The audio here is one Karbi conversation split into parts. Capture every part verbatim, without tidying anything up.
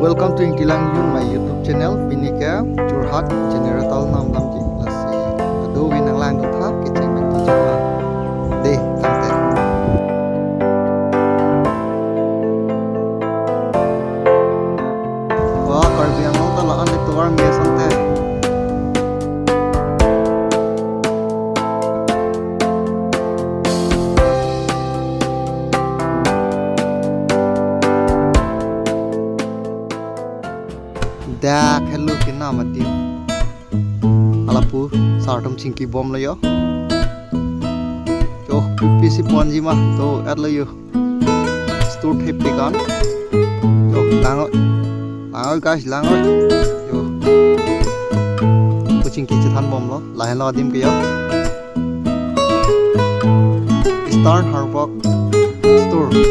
Welcome to Ingtilang Yun, my YouTube channel. Pini ke Jorhat General Town nam lam ji. Lasi ado wi nang lang dong tha kecheng bang ji Jorhat. Dei, tangte. Wah, Karbi Anglong ta la-an le tovar me asonte. Dak helo kinam adim. Alapu sartum chingki bomlo yo. Jo, P P C ponji ma, to at lo yo. Store thep tikan. Jo, langoi. Langoi guys, langoi. Jo. Ko chingki chethan bomlo. Lahenlo adim ke yo. Eastern Harbor Store. Oh.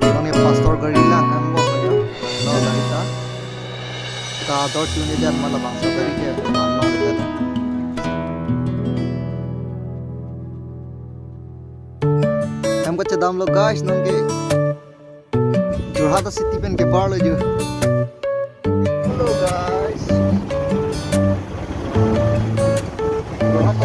Bang ya pastor gari lang kan bok ya. No, lagi ta. Ta dor tune dia malah bangso gari ke, ano dia. Hem kachedamlo guys, nang ke Jorhat city pen keparlo jo. Hello guys. Jorhat.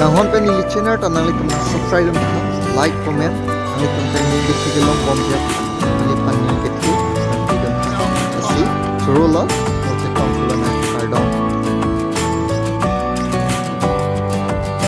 Kanghon pen neli channel ta nanglitum subscribe dun tha, like, comment, nanglitum pen neli video long bom dia, nangliphan neli kethe, nanglitum si, choro lo,